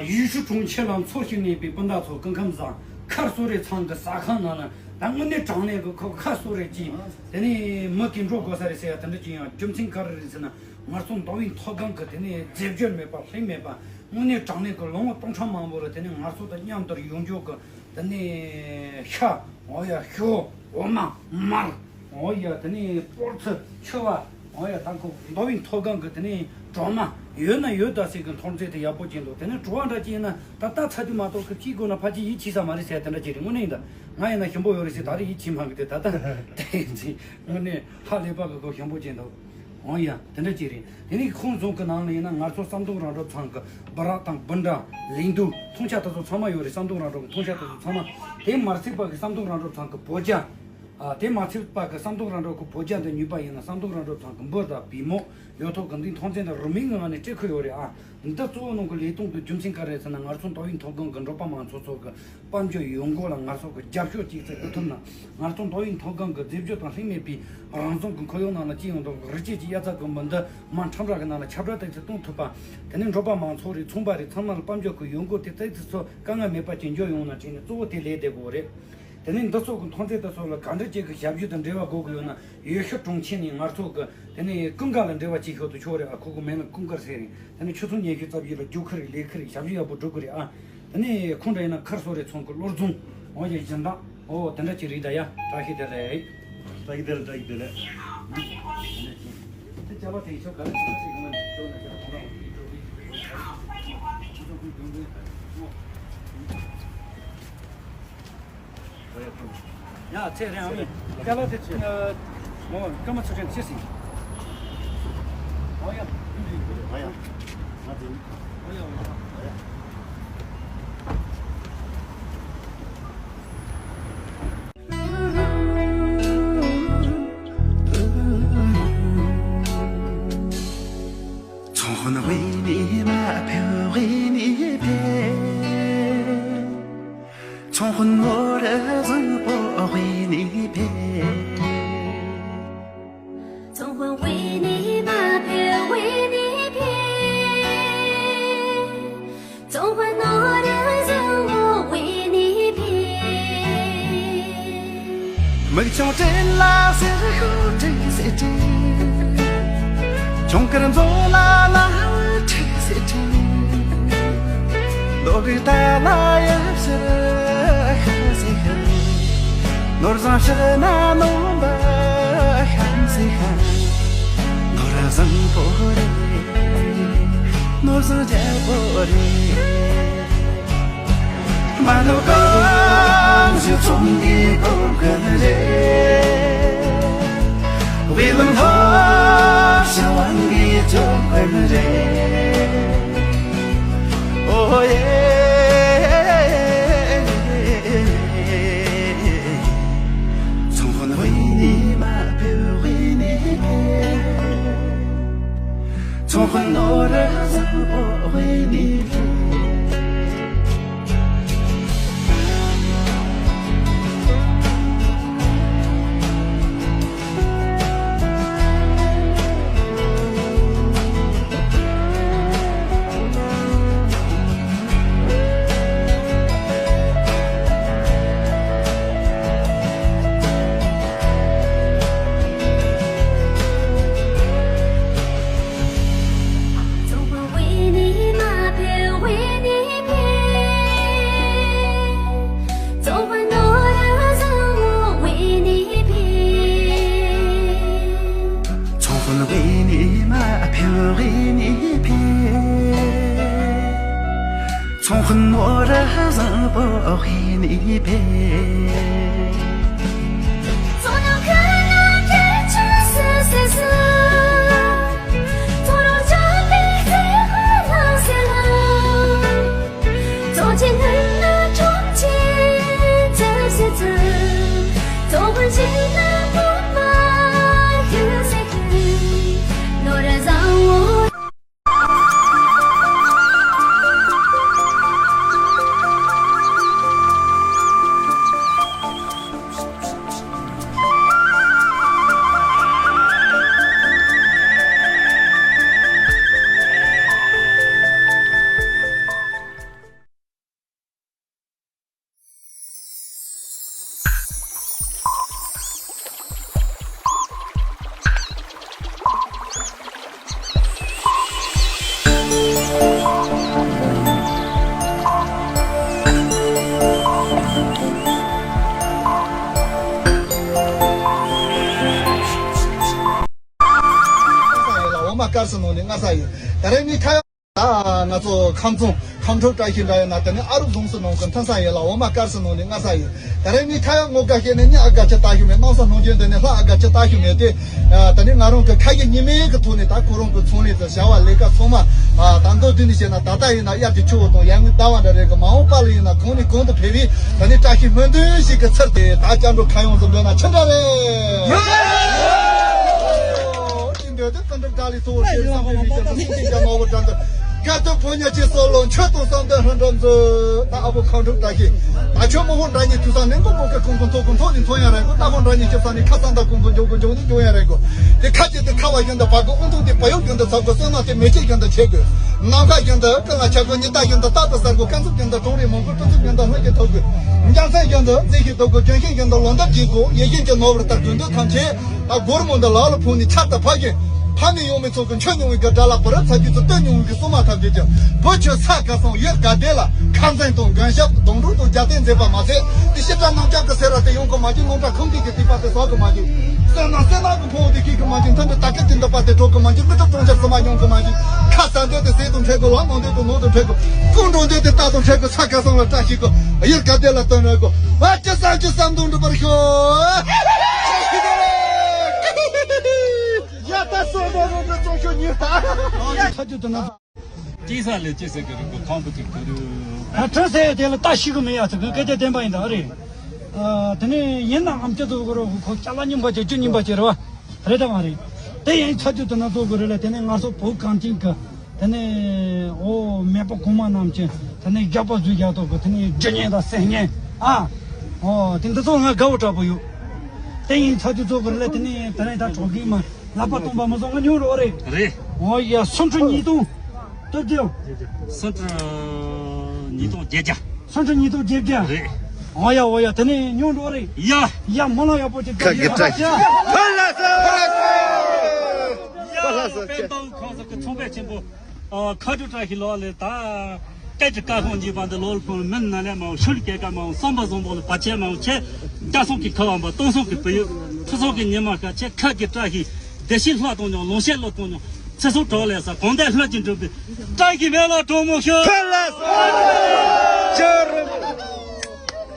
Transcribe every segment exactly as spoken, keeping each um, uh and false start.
ཡུལ་ཤུལ་གྲོང་ཁྱེར་ལ་འཚོ་ཞིང་གནས་པའི་སྤུན་ཟླ་ཚོ་སྐུ་ཁམས་བཟང་། མཁར་གསོ་རའི་ཚང་གི་ཟ་ཁང་ནང་ན་ད་དངོས་གནས་དྲང་གནས་ཀྱི་ཁོ་མཁར་གསོ་རའི་ཅིག་དེ་ནས་མི་གིས་འགྲོ་དགོས་ས་རེད་ཟེར་ཡ་དེ་འདྲ་ཅིག་ཡང་རྒྱུ་མཚན་ག་རེ་རེད་ཟེར་ན། ང་ཚོ་མདོ་དབུས་མཐོ་སྒང་གི་དེ་ནས་རྫས་སྦྱོར་མེད་པ་ལྷད་མེད་པ་དངོས་གནས་དྲང་གནས་ཀྱི་ལོ་ངོ་སྟོང་ཕྲག་མང་པོ་རུ་དེ་ནས་ང་ཚོ་དང་མཉམ་དུ་ཡོང་རྒྱུ་གི་དེ་ནས་ཤ། འོ་ཡ། ཞོ། འོ་མ། མར། འོ་ཡ། དེ་ནས་སྤོར་ཚི་ཆུ་བ། འོ་ཡ། ད་ཁོ་མདོ་དབུས་མཐོ་སྒང་གི་དེ་ནས་གྲོ་མ་ཡོད་ན་ཡོད་ད་ཟེར་གི་མཐོང་ཚད་དེ་ཡག་པོ་ཅན་འདུག་དེ་ནས་བྲོ་བ་འདྲ་ཅིག་ཡིན་ན་ད་ལྟ་ཚ་དུས་མ་གཏོགས་གི་ཅིག་དགོས་ན་ཕལ་ཆེར་ཡིད་ཆེས་ས་མ་རེད་ཟེར་དེ་འདྲ་ཅིག་རེད། དངོས་གནས་ཡིན་ད། ང་ཡིན་ན་ཞིམ་པོ་ཡོད་རེད་ཟེར་ད་རེས་ཡིད་ཆེས་མ་གི་དེ་ད་ལྟ་དེ་ཡིན་ཚེ་དངོས་གནས་ཧ་ལས་པ་གི་ཁོ་ཞིམ་པོ་ཅན་འདུག་འོ་ཡ། དེ་འདྲ་ཅིག་རེད། དེ་ནས་ཁོང་ཚོ་གི་ནང་ལ་ཡིན་ན་ང་ཚོ་བསམ་གཏོང་རང་གྲོལ་ཚང་གི་སྦི་རག་དང་སྦི་འདྲ། ལིང་དུ། མཐོང་ཆ་དེ་ཚོ་ཚང་མ་ཡོད་རེད། བསམ་གཏོང་རང་གྲོལ་གི་མཐོང་ཆ་དེ་ཚོ་ཚང་མ། དེ་མ་ཚད་པ་གི་བསམ་གཏོང་རང་གྲོལ་ཚང་གི་བོད་ཇ། ཨ། དེ་མ་ཚད་པ་གི་བསམ་གཏོང་རང་གྲོལ་གི་བོད་ཇ་འདི་ཉོས་པ་ཡིན་ན་བསམ་གཏོང་རང་གྲོལ་ཚང་གི་འབུ་དང་བལ་མོ་ཡོད་ཐོག་གི་འདི་མཐོང་ཚད་འདི་རུ་མིང་གི་ངང་ནས་སྤྲད་ཁུལ་ཡོད་རེད་ཨ། འདི་གཙོ་བོ་ནང་གི་ལས་སྟངས་དེ་རྒྱུ་མཚན་ག་རེ་རེད་ཟེར་ན། ང་ཚོ་མདོ་དབུས་མཐོ་སྒང་གི་འབྲོག་པ་མང་ཚོགས་ཚོ་གི་དཔལ་འབྱོར་ཡོང་སྒོ་ལ་ང་ཚོ་གི་རྒྱབ་སྐྱོར་ཅིག་ཙམ་ཡོད་ཐུབ་ན། ང་ཚོ་མདོ་དབུས་མཐོ་སྒང་གི་རྫས་སྦྱོར་དང་ལྷད་མེད་པའི་རང་བྱུང་གི་ཁོར་ཡུག་ནང་ལ་སྐྱེ་ཡོང་མདོག་གི་རི་སྐྱེས་ཀྱི་དབྱར་རྩྭ་དགུན་འབུ་འདི་མ་ཁྲོམ་ར་གི་ནང་ལ་ཁྱབ་བསྒྲགས་ཏོག་ཙམ་གཏོང་ཐུབ་པ། དེ་ནས་འབྲོག་པ་མང་ཚོགས་རེད། ཚོང་པ་རེད། ཚང་མ་ལ་དཔལ་འབྱོར་གྱི་ཡོང་སྒོ་དེ་ཏོག་ཙམ་ཚོ་དཀའ་ངལ་མེད་པ་ཅིག་འབྱོར་ཡོང་ན་དྲན་ནས་གཙོ་བོ་དེ་ལས་བསྡད་དགོས་རེད། དེ་ནས་འདི་ཚོ་གི་མཐོང་ཚད་དེ་ཚོ་ལ་ག་འདྲ་ཅིག་གི་ཞབས་ཞུ་དང་འབྲེལ་བ་དགོས་ཀྱི་ཡོད་ན། ཡུལ་ཤུལ་གྲོང་ཁྱེར་ནས་ང་ཚོ་གི་དེ་ནས་ཀུན་དགའ་ལ་འབྲེལ་བ་བྱེད་ཤོག་ཏུ་ཆོག་རེད་ཨ། ཁོ་གི་མིང་ལ་ཀུན་དགའ་ཟེར་རེད། དེ་ནས་ཆུ་ཚོད་ཉི་ཤུ་རྩ་བཞི་ལ་རྒྱུགས་ཁུལ་རེད། ལས་ཁུལ་རེད། ཞབས་ཞུ་ཡག་པོ་སྒྲུབ་ཀྱི་རེད་ཨ། དེ་ནས་ཁོང་འདྲ་ཡིན་ན་མཁར་གསོ་རའི་ཚང་གི་བློ་སྦྱོང་འོ་ཡ་སྦྱིན་བདག་འོ་དེ་འདྲ་ཅིག་རེད་ད་ཡ། བཀྲ་ཤིས་བདེ་ལེགས། བཀྲ་ཤིས་བདེ་ལེགས། བཀྲ་ཤིས་བདེ་ལེགས། དེ་ཅ་ལག་དེ་ཤོག་ག་རེ་ཟེར་ན་ཅིག་ང་ནི་ཅོ་ན་ཅ་ལག་ཁོང་རང་ཅིག་ཅོ་གི་ཅོ་གི་ཅོ་གི་ཅོ་གི་ཅོ་གི། ཡ་ཚེ་རིང་ཨ་མི། སྐྱ་ལ་དེ་ཚེ་མོ་སྐར་མ་ཚེ་རིང་ཚེ་སྲིད། ཨོ་ཡ། ཨོ་ཡ། ང་དེ། ཨོ་ཡ། ཨོ་ཡ། ཚོང་དཔོན་ཝེ་ནི་མ་ཕེ་ཝེ་ནི་ཕེ། ཚོང་དཔོན་ནོར་བཟང་པོ་ཝེ་ནི་ཕེ། ཚོང་དཔོན་ཝེ་ནི་མ་ཕེ་ཝེ་ནི་ཕེ། ཚོང་དཔོན་ནོར་བཟང་པོ་ཝེ་ནི་ཕེ། མིག་ཆུང་སྤྲིན་ལ་ཟེར་ཤོག་ཁྲིག་སེ་ཁྲིག། ཆུང་དཀར་མཛོ་ལ་ལ་ཁྲིག་སེ་ཁྲིག། ལོ་གི་ཏ་ལ་ཡབ་ཟེར་ཤ་སེ་ཤ། ནོར་བཟང་ཕྱིར་ན་ནོམ་པ་ཤམ་སེ་ཤམ། ནོར་བཟང་པོ་རེད། ནོར་བཟང་རྒྱལ་པོ་རེད། མ་ནོར་གང་ཞིག་ཚོང་གི་གོ་མཁན་རེད། དབུས་ལམ་ལྷོ་བྱང་དབང་གི་ཚོང་མཁན་རེད། ཨོ་ཡེ། ཚོང་དཔོན་ཝེ་ནི་མ་ཕེ་ཝེ་ནི་ཕེ། ཚོང་དཔོན་ནོར་བཟང་པོ་ཝེ་ནི་ཕེ། ཚོང་དཔོན་ཝེ་ནི་མ་ཕེ་ཝེ་ནི་ཕེ། ཚོང་དཔོན་ནོར་བཟང་པོ་ཝེ་ནི་ཕེ། ཚོང་དཔོན་ཝེ་ནི་མ་ཕེ་ཝེ་ནི་ཕེ། ཚོང་དཔོན་ནོར་བཟང་པོ་ཝེ་ནི་ཕེ། དཀར་སེ་ནང་ནས་མངའ་ས་ཡོད། ད་རེས་ནི་ཁ་ཡ། ད་ང་ཚོ་ཁམས་ཚང་ཁམས་ཕྲུག་བཀྲ་ཤིས་འདྲ་ཡོད་ན་ད་ནི་ཨ་རུ་རྫོང་སུ་ནང་གི་མཐུན་ས་ཡོད་ལ་འོ་མ་དཀར་སེ་ནང་ནས་མངའ་ས་ཡོད། ད་རེས་ནི་ཁ་ཡ་ངོ་དགའ་ཤེས་ནས་ནི་ཨ་དགའ་ཆ་ལྟ་ཤུ་མེད། སྣང་ས་སྣང་རྒྱུན་འདི་ནས་ལྷ་ཨ་དགའ་ཆ་ལྟ་ཤུ་མེད་དེ། ད་ནི་ང་རང་གི་ཁ་ཡ་ཉི་མའི་གི་ཐོག་ནས་ད་ཁོ་རང་གི་ཚོང་ལས་དང་བྱ་བ་ལས་ཀ་ཚང་མ་ད་མདོ་དུས་ནས་བཤད་ན་ད་ལྟ་ཡིན་ན་དབྱར་གྱི་ཆུ་བོ་དང་ཡར་ངོའི་ཟླ་བ་འདྲ་རེད་གི། མ་འོངས་པ་ལ་ཡིན་ན་གོང་ནས་གོང་དུ་འཕེལ་བའི་ད་ནི་བཀྲ་ཤིས་སྨོན་འདུན་ཞིག་གི་ཚུལ་དེ་ད་སྐྱབས་འགྲོ་ཁ་ཡོངས་སུ་འབོད་ན་ཅི་འདྲ་རེད། འདོད་དེ་ཀུན་སྒྲུབ་དགྲ་ལས་ཚོགས་ཞེས་བསམ་པའི་མིག་གྱང་དུ་སེམས་ཅན་གྱི་ངོ་བོ་དྲན་དུ། དགའ་སྟོན་ཕོ་ཉ་ཅེས་སོགས་ལོ་མཆོད་དང་བསམ་དོན་ལྷུན་གྲུབ་མཛོད། ད་ཨ་བོ་ཁོང་ཁྲོ་བཀྲ་ཤིས། ད་ཆོས་མོ་ཧོ་འདྲ་ཉིད་དུས་སང་ནིང་གོ་གོ་གི་ཀུན་ཀུན་ཐོག་ཀུན་ཐོག་ནས་མཐོང་ཡང་རེད་གོ། ད་ཧོ་འདྲ་ཉིད་ཤི་ས་ནས་ཁ་སང་ད་ཀུན་ཀུན་འཇོག་གོ་འཇོག་ནས་འཇོག་ཡང་རེད་གོ། དེ་ཁ་ཅིག་དེ་ཁ་བ་བཞིན་དུ་བ་གོ། ཨུ་ཐུག་དེ་བ་ཡུག་བཞིན་དུ་ཚ་གོ། བསོད་ནམས་དེ་མེ་ལྕེ་བཞིན་དུ་ཆེ་གོ། ནམ་མཁའ་བཞིན་དུ་ཀུན་ལ་ཆགས་གོ། ཉི་ཟླ་བཞིན་དུ་རྟག་ཏུ་གསལ་གོ། ཀུན་རྫོབ་བཞིན་དུ་གྲོང་རེ་མང་གོ། སྤྲུལ་རྫོབ་བཞིན་དུ་ལྷུན་གྱིས་ཐོབ་གོ། འཇམ་སེམས་བཞིན་དུ་མཛེས་ཤིང་སྟུག་གོ། ལྗོན་ཤིང་བཞིན་དུ་ལོ་འདབ་རྒྱས་གོ། ཡིད་བཞིན་གྱི་ནོར་བུ་ལྟར་དགོས་འདོད་ཐམས་ཅད། ད་སྒོར་མོ་འདི་ལག་ལ་ཕུག་ནས་ཆར་དང་ཕ་གི་ཕ་ནས་ཡོང་མི་ཚོགས་ཀྱི་མཆོད་མྱོང་བའི་གི་དགྲ་ལ་བུ་རབས་ཚ་རྒྱུད་ཚོ་བསྟོད་མྱོང་བའི་གི་སྲུང་མ་ཐམས་ཅད་ཀྱང་བུ་ཁྱོད་ས་ག་སོང་ཡུལ་ག་བདེ་ལ་ཁ་འཛིན་དང་མགོན་ཞབས་སྡོང་གྲོགས་དང་རྒྱབ་རྟེན་མཛད་པ་མ་ཟད་དེ་ཤི་དགྲ་གནམ་ལྕགས་ཀྱི་སེར་བ་དེ་ཡོང་གི་མ་བྱུང་། ནང་དགྲ་ཁུངས་སྐྱེལ་གྱི་སྡིག་པ་དེ་བསགས་གི་མ་བྱུང་། བསོད་ནམས་བསོད་ནམས་ཀྱི་ཕུང་བོ་དེ་སྐྱེས་གི་མ་བྱུང་། མཐུན་པའི་དར་དཀར་གྱི་འདོད་པ་དེ་གྲོགས་གི་མ་བྱུང་། དངུལ་གྲུབ་གྲོང་ཁྱེར་ཚང་མ་མྱོང་གི་མ་བྱུང་། ཁ་ཟས་འདོད་དེ་ཟས་དང་འཕྲད་གི། ལག་ནང་འདོད་དེ་ནོར་དང་འཕྲད་གི། སྐུ་འགྲོ་འདོད་དེ་རྟག་དང་འཕྲད་གི། ས་ག་སོང་ལ་བཀྲ་ཤིས་གི། ཡུལ་ག་བདེ་ལ་སྟོན་རོལ་གི། ཨ་ཅི་བསམ་ཅི་བསམ་དུ་འགྲུབ་པར་ཤོག་ཡ་ད་སོ་ནོ་རོ་ནོ་ཙོང་ཤོ་ཉིད་ད། ཡ་ཐ་ཅི་དུ་ན། ཅི་ས་ལས་ཅི་ཟེར་གི་རིག་གོ་ཁང་བུ་ཅིག་ཏུ་རུ། ད་ཁྲི་སེ་དེ་ལ་ད་ཤི་གི་མེད་ཡ་ཚ་གི་སྐད་ཆ་བདེན་པ་ཡིན་ད་རེད། ཨ་དེ་ནས་ཡིན་ནའང་ཨམ་ཅི་ཚོ་གི་རོ་ཁོ་ཅ་ལ་རྙིང་པ་ཅིག་ཅི་རྙིང་པ་ཅིག་རེད་བ། རེད་ད་མ་རེད། དེ་ཡིན་ཚ་ཅི་དུ་ན་ཚོ་གི་རེད་ལ། དེ་ནས་ང་ཚོ་བོད་གངས་ཅན་གི་དེ་ནས་འོ་མེས་པོ་གོང་མ་རྣམས་ཀྱི་དེ་ནས་རྒྱབ་པ་བཟོས་རྒྱག་ཐོག་གི་དེ་ནས་རྒྱུ་ཉེན་དང་སེམས་ཉེན་ཨ། འོ་དེ་འདི་ཚོ་ང་དགའ་བོ་དྲག་པོ་ཡོད། དེ་ཡིན་ཚ་ཅི་ཚོ་གི་རེད་ལ། དེ་ནས་དེ་ནས་ད་གྲོགས་གི་མ། ལག་པ་སྟོང་པ་མ་བཟུང་ང་ཉུང་རོ་རེད། རེད། འོ་ཡ་སུམ་ཁྲི་ཉིས་སྟོང་། སྟོབས་ཀྱི། སུམ་ཁྲི་ཉིས་སྟོང་བརྒྱད་བརྒྱ། སུམ་ཁྲི་ཉིས་སྟོང་བརྒྱད་བརྒྱ། རེད། འོ་ཡ་འོ་ཡ་དེ་ནས་ཉུང་རོ་རེད། ཡ། ཡ་མ་ལ་ཡག་པོ་ཅིག་ཁ་གི་བཀྲ་ཤིས། ཕ་ལ་ས། ཕ་ལ་ས། ཡ་ཕ་ལ་ས། པེན་ཏོང་ཁོང་ཚོ་གི་ཚོང་པའི་ཆེན་པོ། ཨ་ཁ་དྲུག་བཀྲ་ཤིས་ལོ་ལས་ད། སྐད་ཀྱི་བཀའ་དགོངས་འགྱེད་པ་འདི་ལོ་ལ་ཕུལ་མིན་ན་ལས་མང་ཤུལ་སྐད་ཀ་མང་བསམ་པ་བཟང་པོ་ལ་བར་ཆད་མང་ཆེ། སྐྱ་སོང་གི་ཁ་བ་འབའ་སྟོང་སོང་གི་བུ་ཡུག་ཁྲི་སོང་གི་ཉི་མ་ཁ་ཆེ་ཁ་གི་བཀྲ་ཤིས་བདེ་ཤིས་ལྷ་གཏོང་མྱོང་ལོངས་སྤྱོད་ལོ་གཏོང་མྱོང་ཚེ་སྲོག་གྲོགས་ལས་ས་གོང་དེ་ལྷོད་ཀྱི་འགྲུབ་པའི་བཀྲ་ཤིས་མེ་ལ་གྲོགས་མོ་ཤོད། ཕ་ལ་ས། ཇོ་རུ།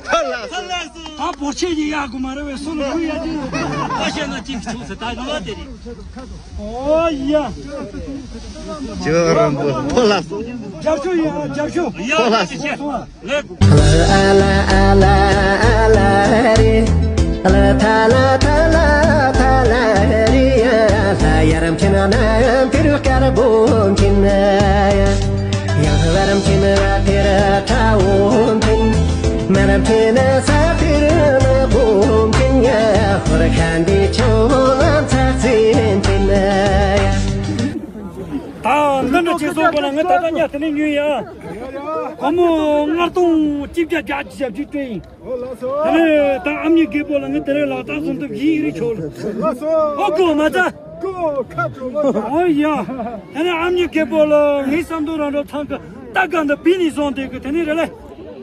ཕ་ལ་ས། ཕ་ལ་ས། ད་བོ་ཆེ་ཡི་ཡག་གོ་མ་རེ་བའི་སོ་ལ་བུ་ཡ་ཅི། ད་བཤད་ན་ཅིག་བྱུང་ཟེར་ད་ང་ལ་དེ་རེད། ཨོ་ཡ། ཇོ་རམ་བུ་ཕོ་ལ་སོ། རྒྱབ་ཤོག་ཡ་རྒྱབ་ཤོག་ཕོ་ལ་སོ། ལ་ཨ་ལ་ཨ་ལ་ཨ་ལ་རེ། ལ་ཐ་ལ་ཐ་ལ་ཐ་ལ་རེ། ལ་ཡ་རམ་ཁྱེད་ན་ན་ཡམ་ཕི་རུ་ཀར་བོ་ཁྱེད་ན་ཡ། ཡང་བར་མཁྱེན་བ་དེར་ཁྲ་བོ་མཁྱེན། མར་མཁྱེན་ས་དེར་མ་བོ་མཁྱེན་ཡ། ཧོར་ཁ་འདི་ཆོ་ལམ་ཚ་ཚེ་མཁྱེན་ཡ། ད་འདི་འདྲ་ཅིག་སོང་པ་ལ་ངས་ད་ལྟ་ཉལ་དེ་ནས་ཉོས་ཡ། སྒོར་མོ་ལྔ་སྟོང་གཅིག་བརྒྱ་བརྒྱད་ཅུ་ཞེ་བརྒྱད་སྤྲད་ཡིན། ཨོ་ལགས་སོ། ད་ནི་ད་ཨ་མྱེས་རྒད་པོ་ལ་ངས་དེ་རིང་ལག་རྟགས་སོང་ཐུབ་ཡིན་རེ་ཆོག་ལ། ལགས་སོ། ཨོ་ཀོ་མ་ཚ། ཀོ་ཁ་དྲོ་མ་ཚ། ཨོ་ཡ། ད་ནི་ཨ་མྱེས་རྒད་པོ་ལ་ངའི་བསམ་དོན་རང་འགྲོ་ཚང་གི་རྟ་སྒ་འདི་བི་ནས་བཟུང་དེ་གི་དེ་ནི་རེ་ལེ།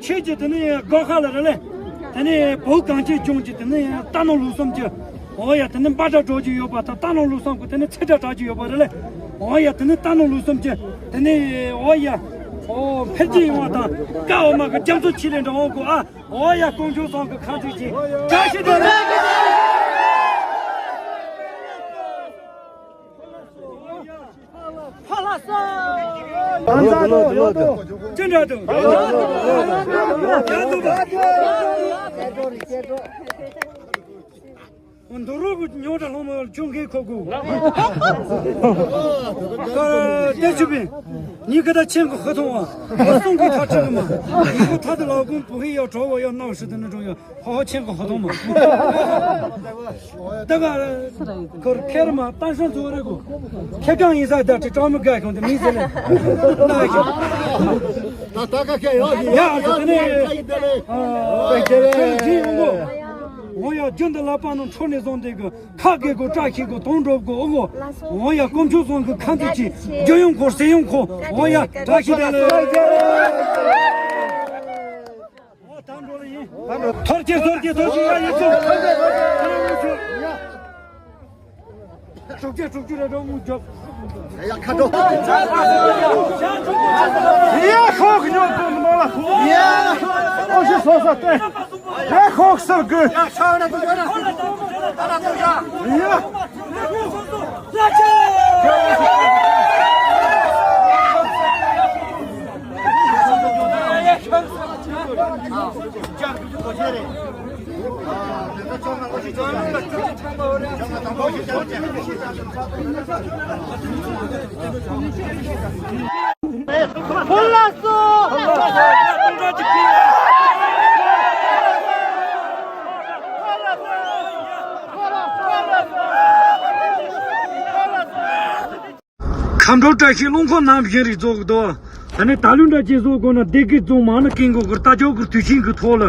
ཁྱེད་ཀྱི་དེ་ནི་སྒོ་ཁ་ལ་རེ་ལེ། དེ་ནི་བོད་གངས་ཅན་ལྗོངས་ཀྱི་དེ་ནི་རྟ་ནོར་ལུག་གསུམ་གྱི། ཨོ་ཡ་དེ་ནི་འབའ་སྒྲ་སྒྲོག་གི་ཡོད་པ་དང་རྟ་ནོར་ལུག་གསུམ་གི་དེ་ནི་ཚེ་སྒྲ་གྲགས་ཀྱི་ཡོད་པ་རེ་ལེ། ཨོ་ཡ་དེ་ནི་རྟ་ནོར་ལུག་གསུམ་གྱི་དེ་ནི་ཨོ་ཡ། ཨོ་འཕེལ་རྒྱས་ཡོང་བ་དང་ཀ་འོ་མ་གི་རྒྱ་མཚོ་ཆེ་ལས་འདྲ་འོང་དགོས་ཨ། ཨོ་ཡ་དཀོན་མཆོག་གསུམ་གི་ཁ་ཚིག་ཅིག་བཀྲ་ཤིས་བདེ་ལེགས། ཕ་ལ་ས། ཅི་འདྲ་འདུག་ཡག་འདུག་པ། འདུག་རོགས་ཀྱི་ཉོ་གྲ་ལྷོང་མ་ཡོད་ཅུང་གི་ཁོ་གུ། ཀ་ཏེ་ཆུ་པིན། ཉི་ག་ད་ཆེན་གི་ཧ་ཐོང་བ། སོང་གི་ཐག་ཁྲི་གི་མ། ཉི་ག་ཐ་དི་ལའོ་ཀུན་བུ་ཧི་ཡོ་གྲོ་བོ་ཡོ་ནའོ་ཧྲི་དི་ནི་གྲོ་ཡོ། ཧོ་ཧོ་ཆེན་གི་ཧ་ཐོང་མ། ད་ག་ཁོར་ཁེར་མ་ཏན་ཧྲན་ཚོ་རེ་གོ། ཁེ་གང་ཡིན་ས་ད་ཏི་ཀྲོ་མི་ག་ཁོང་དི་མི་ཟེར་ལེ། ན་ཁེ། ད་ད་ག་ཁེ་ཡོ་ཡ་ཨ་ཏི་ནི། ཨ་ཁེ་ཁེ་ཡོང་གོ། ངོ་ཡ་རྒྱུན་དུ་ལ་པ་ནང་འཕྲོ་ནས་བཟུང་དེ་གི་ཁ་གེ་གོ་བཀྲ་ཤིས་གོ་དོང་འགྲོ་གོ་ཨོ་གོ། ངོ་ཡ་དཀོན་མཆོག་གསུམ་གི་ཁ་འདི་ཅི་རྒྱུ་ཡོང་གོ་ཟེ་ཡོང་གོ་ངོ་ཡ་བཀྲ་ཤིས་ད་ལེ། ཨོ་ད་འགྲོ་ལེ་ཡིན། ཐོར་གྱི་ཐོར་གྱི་ཐོར་གྱི་ཡ་ཡིན་ཚུ། དྲུག་ཅུ་དྲུག་ཅུ་རེ་འགྲོ་མུ་རྒྱོབ། ཡ་ཁ་དྲོ། ཡ་ཤོག་ཉོ་དུ་མ་ལ་ཤོག་ཡ་ཤོག་ཨོ་ཤི་སོ་ས་ཏེ། ཡ་ཤོག་སར་གི། ཡ། མཁའ་འགྲོ་བཀྲ་ཤིས་རླུང་འཁོར་རྣམ་བཞིན་རིགས་རྫོགས་ཀྱི་དོ། ད་ནི་ད་ལུས་འདྲ་ཅེས་སོགས་དགོས་ན་སྡེ་དགེ་རྫོང་མ་ཎི་ཀིང་ཀོང་གི་རྟ་མཆོག་གི་དུས་ཆེན་གྱི་ཐོག་ལ་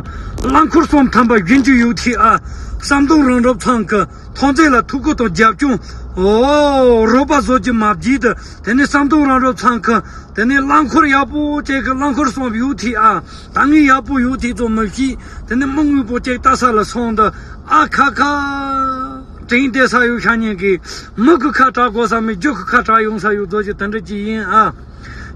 རླངས་འཁོར་གསུམ་ཐམ་པ་བཞི་བཅུ་ཡོད་དེ་ཨ། བསམ་གཏོང་རང་གྲུབ་ཚང་གི་ཐོན་རྫས་ལ་ཐུགས་ཁུར་དང་རྒྱབ་སྐྱོར། འོ་རོགས་པ་བཟོ་རྒྱུ་མ་བགྱིས་ཏེ། དེ་ནི་བསམ་གཏོང་རང་གྲུབ་ཚང་གི་དེ་ནི་རླངས་འཁོར་ཡག་པོ་ཅིག་གི་རླངས་འཁོར་གསུམ་ཡོད་དེ་ཨ། ད་ངས་ཡག་པོ་ཡོད་དེ་ཚོ་མི་ཤེས། དེ་ནི་མི་དངོས་པོ་ཅིག་ལྟ་ས་ལ་སོང་དུ་ཨ་ཁ་ཁ། དྲིན་དེ་ས་ཡོད་ཤ་ཉེན་གི་མི་གི་ཁ་གྲག་དགོས་ས་མེད་རྒྱུ་གི་ཁ་གྲག་ཡོང་ས་ཡོད་རྫོགས་ཀྱི་དེ་འདྲ་ཅིག་ཡིན་ཨ།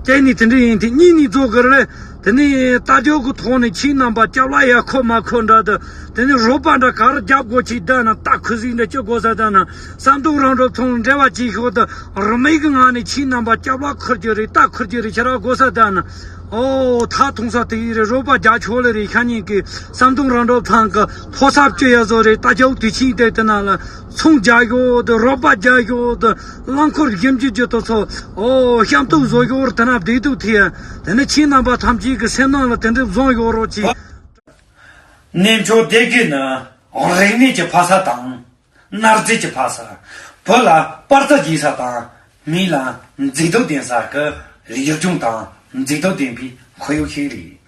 ཅེ་ནི་དེ་འདྲ་ཡིན་དེ་གཉིས་ནི་རྫོགས་གི་རེད། དེ་ནི་རྟ་མཆོག་གི་ཐོག་ནས་ཁྱེད་རྣམ་པ་སྐྱབས་ལ་ཡ་ཁོ་མ་ཁོ་འདྲ་དུ་དེ་ནི་རོགས་པ་འདྲ་ག་རུ་རྒྱབ་དགོས་ཅིག་བསྡད་ན་རྟ་ཁུ་ཟིག་འདྲ་སྐྱོ་དགོས་ས་བསྡད་ན་བསམ་གཏོང་རང་གྲུབ་ཚང་འབྲེལ་བ་བྱེད་ཤོག་དུ་རི་མེད་གི་ངང་ནས་ཁྱེད་རྣམ་པ་སྐྱབས་ལ་ཁུར་རྒྱུ་རེད། རྟ་ཁུར་རྒྱུ་རེད། ཁྱེད་རང་དགོས་ས་བསྡད་ན། ཨོ་ཐ་ཐུང་ས་དེ་ཡི་རེད། རོགས་པ་རྒྱ་ཆོག་ལེ་རེད། ཤ་ཉེན་གི་བསམ་གཏོང་རང་གྲུབ་ཚང་གི་ཕོ་གསར་བཅུ་ཡ་བཟོ་རེད། རྟ་རྒྱུག་དུས་ཆེན་དེ་དེ་ན་ལ་ཚོང་རྒྱག་ཡོད་དུ་རོགས་པ་རྒྱག་ཡོད་དུ་རླངས་འཁོར་ཞིབ་འཇུག་རྒྱུ་དུ་ཚོ་ཨོ་ཤམ་ཐུག་བཟོ་ཡོད་དེ་ན་བདེ་སྡུག་ཐེ་དེ་ནི་ཁྱེད་རྣམ་པ་ཐམས་ཅད་ཀྱི་སེམས་ནང་ལ་དེ་འདྲ་བཟུང་ཡོད་རོགས་གྱིས། གནས་མཆོག་སྡེ་དགེ་ནི་རིག་གནས་ཀྱི་ཕ་ས་དང་། གནའ་རྫས་ཀྱི་ཕ་ས། བོད་ལ་པར་རྩ་རྒྱས་ས་དང་། མི་ལ་མཛེས་སྡུག་ལྡན་ས་ཀྱི་རིག་གཞུང་དང་མཛེས་སྡུག་ལྡན་པའི་ཁོར་ཡུག་ཞིག་རེད།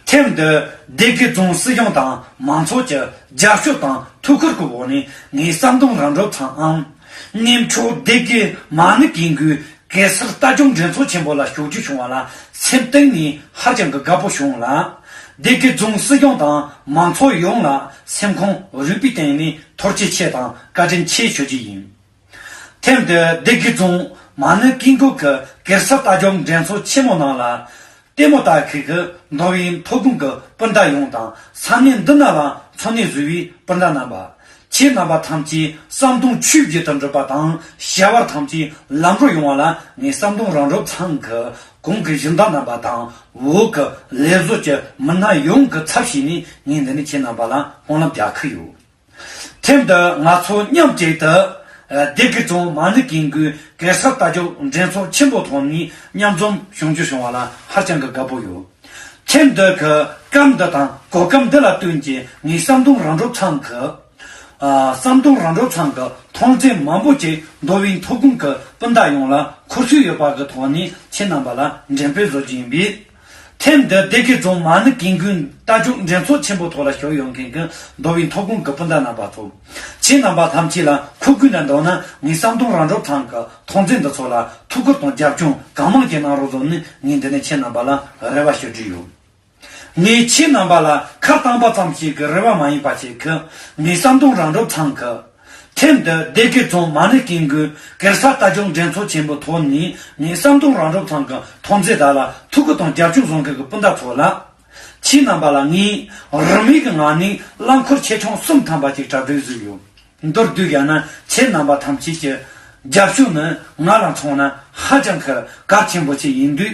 ཐེངས་འདི་སྡེ་དགེ་རྫོང་སྲིད་གཞུང་དང་མང་ཚོགས་ཀྱི་རྒྱབ་སྐྱོར་དང་ཐུགས་ཁུར་གྱི་འོག་ནས་ངས་བསམ་གཏོང་རང་གྲུབ་ཚང་ཨང་། གནས་མཆོག་སྡེ་དགེ་མ་ཎི་ཀིང་ཀོང་གེ་སར་རྟ་རྒྱུག་འགྲན་ཚོགས་ཆེན་པོ་ལ་ཞུགས་རྒྱུ་བྱུང་བ་ལ་སེམས་གཏིང་ནས་ཧ་ཅང་གི་དགའ་པོ་བྱུང་ལ། སྡེ་དགེ་རྫོང་སྲིད་གཞུང་དང་མང་ཚོགས་ཡོངས་ལ་སེམས་ཁོང་རུས་པའི་གཏིང་ནས་ཐུགས་རྗེ་ཆེ་དང་བཀའ་དྲིན་ཆེ་ཞུ་རྒྱུ་ཡིན། ཐེངས་འདི་སྡེ་དགེ་རྫོང་མ་ཎི་ཀིང་ཀོང་གི་གེ་སར་རྟ་རྒྱུག་འགྲན་ཚོགས་ཆེན་མོ་ནང་ལ་ལྟད་མོ་ལྟ་མཁན་གྱི་མདོ་དབུས་མཐོ་སྒང་གི་སྤུན་ཟླ་ཡོངས་དང་ས་གནས་འདི་ན་ལ་འཚོ་གནས་བཟོ་བའི་སྤུན་ཟླ་རྣམ་པ། ཁྱེད་རྣམ་པ་ཐམས་ཅད་བསམ་དོན་ཆོས་བརྒྱུད་དུ་འགྲུབ་པ་དང་བྱ་བ་ཐམས་ཅད་ལམ་འགྲོ་ཡོང་བ་ལ་ངས་བསམ་གཏོང་རང་གྲུབ་ཚང་གི་གོང་གི་སྦྱིན་བདག་རྣམ་པ་དང་འོག་གི་ལས་བཟོ་གྱི་མི་སྣ་ཡོངས་ཀྱི་ཚབ་བྱས་ནས་ངས་འདི་ནས་ཁྱེད་རྣམ་པ་ལ་སྨོན་ལམ་རྒྱག་གི་ཡོད། ཐེངས་འདི་ང་ཚོ་མཉམ་གཅིག་ཏུ་སྡེ་དགེ་རྫོང་མ་ཎི་ཀིང་ཀོང་གེ་སར་རྟ་རྒྱུག་འགྲན་ཚོགས་ཆེན་པོ་ཐོག་ནས་མཉམ་འཛོམས་བྱུང་རྒྱུ་བྱུང་བ་ལ་ཧ་ཅང་གི་དགའ་པོ་ཡོད། ཐེངས་འདི་གི་སྐབས་འདི་དང་གོ་སྐབས་འདི་ལ་བསྟུན་གྱིས་ངས་བསམ་གཏོང་རང་གྲུབ་ཚང་གི་ཨ། བསམ་གཏོང་རང་གྲུབ་ཚང་གི་ཐོན་རྫས་མང་པོ་ཅིག་མདོ་དབུས་མཐོ་སྒང་གི་སྤུན་ཟླ་ཡོངས་ལ་མཁོ་སྤྲོད་ཡོད་པ་གི་ཐོག་ནས་ཁྱེད་རྣམ་པ་ལ་འགྲེམས་སྤེལ་བཟོ་རྒྱུ་ཡིན་པས། ཐེངས་འདི་སྡེ་དགེ་རྫོང་མ་ཎི་ཀིང་ཀོང་རྟ་རྒྱུག་འགྲན་ཚོགས་ཆེན་པོ་ཐོག་ལ་ཞུགས་ཡོང་མཁན་གྱི་མདོ་དབུས་མཐོ་སྒང་གི་སྤུན་ཟླ་རྣམ་པ་ཚོ། ཁྱེད་རྣམ་པ་ཐམས་ཅད་ལ་མཁོ་དགོས་ན་འདོད་ན་ངས་བསམ་གཏོང་རང་གྲུབ་ཚང་གི་ཐོན་རྫས་འདི་ཚོ་ལ་ཐུགས་ཁུར་དང་རྒྱབ་སྐྱོར་གང་མང་ཅིག་གནང་རོགས་བཟོ་ནས་ངས་འདི་ནས་ཁྱེད་རྣམ་པ་ལ་རེ་བ་ཞུ་རྒྱུ་ཡོད། ངས་ཁྱེད་རྣམ་པ་ལ་ཁ་བཏང་པ་ཙམ་ཞིག་གི་རེ་བ་མ་ཡིན་པ་ཞིག་གི་ངས་བསམ་གཏོང་རང་གྲུབ་ཚང་གི། ཐེངས་འདི་སྡེ་དགེ་རྫོང་མ་ཎི་ཀིང་ཀོང་གེ་སར་རྟ་རྒྱུག་འགྲན་ཚོགས་ཆེན་པོའི་ཐོག་ནས་ངས་བསམ་གཏོང་རང་གྲུབ་ཚང་གི་ཐོན་རྫས་དག་ལ་ཐུགས་ཁུར་དང་རྒྱབ་སྐྱོར་བཟོ་མཁན་གྱི་སྤུན་ཟླ་ཚོ་ལ། ཁྱེད་རྣམ་པ་ལ་ངས་རིན་མེད་ཀྱི་ངང་ནས་རླངས་འཁོར་ཆེ་ཆུང་གསུམ་ཐམ་པ་ཅིག་གྲ་སྒྲིག་བཟོས་ཡོད། མདོར་བསྡུས་བཞག་ན་ཁྱེད་རྣམ་པ་ཐམས་ཅད་ཀྱི་རྒྱབ་སྐྱོར་ནི་ང་ལ་མཚོན་ན་ཧ་ཅང་གི་གལ་ཆེན་པོ་ཅིག་ཡིན་དུས།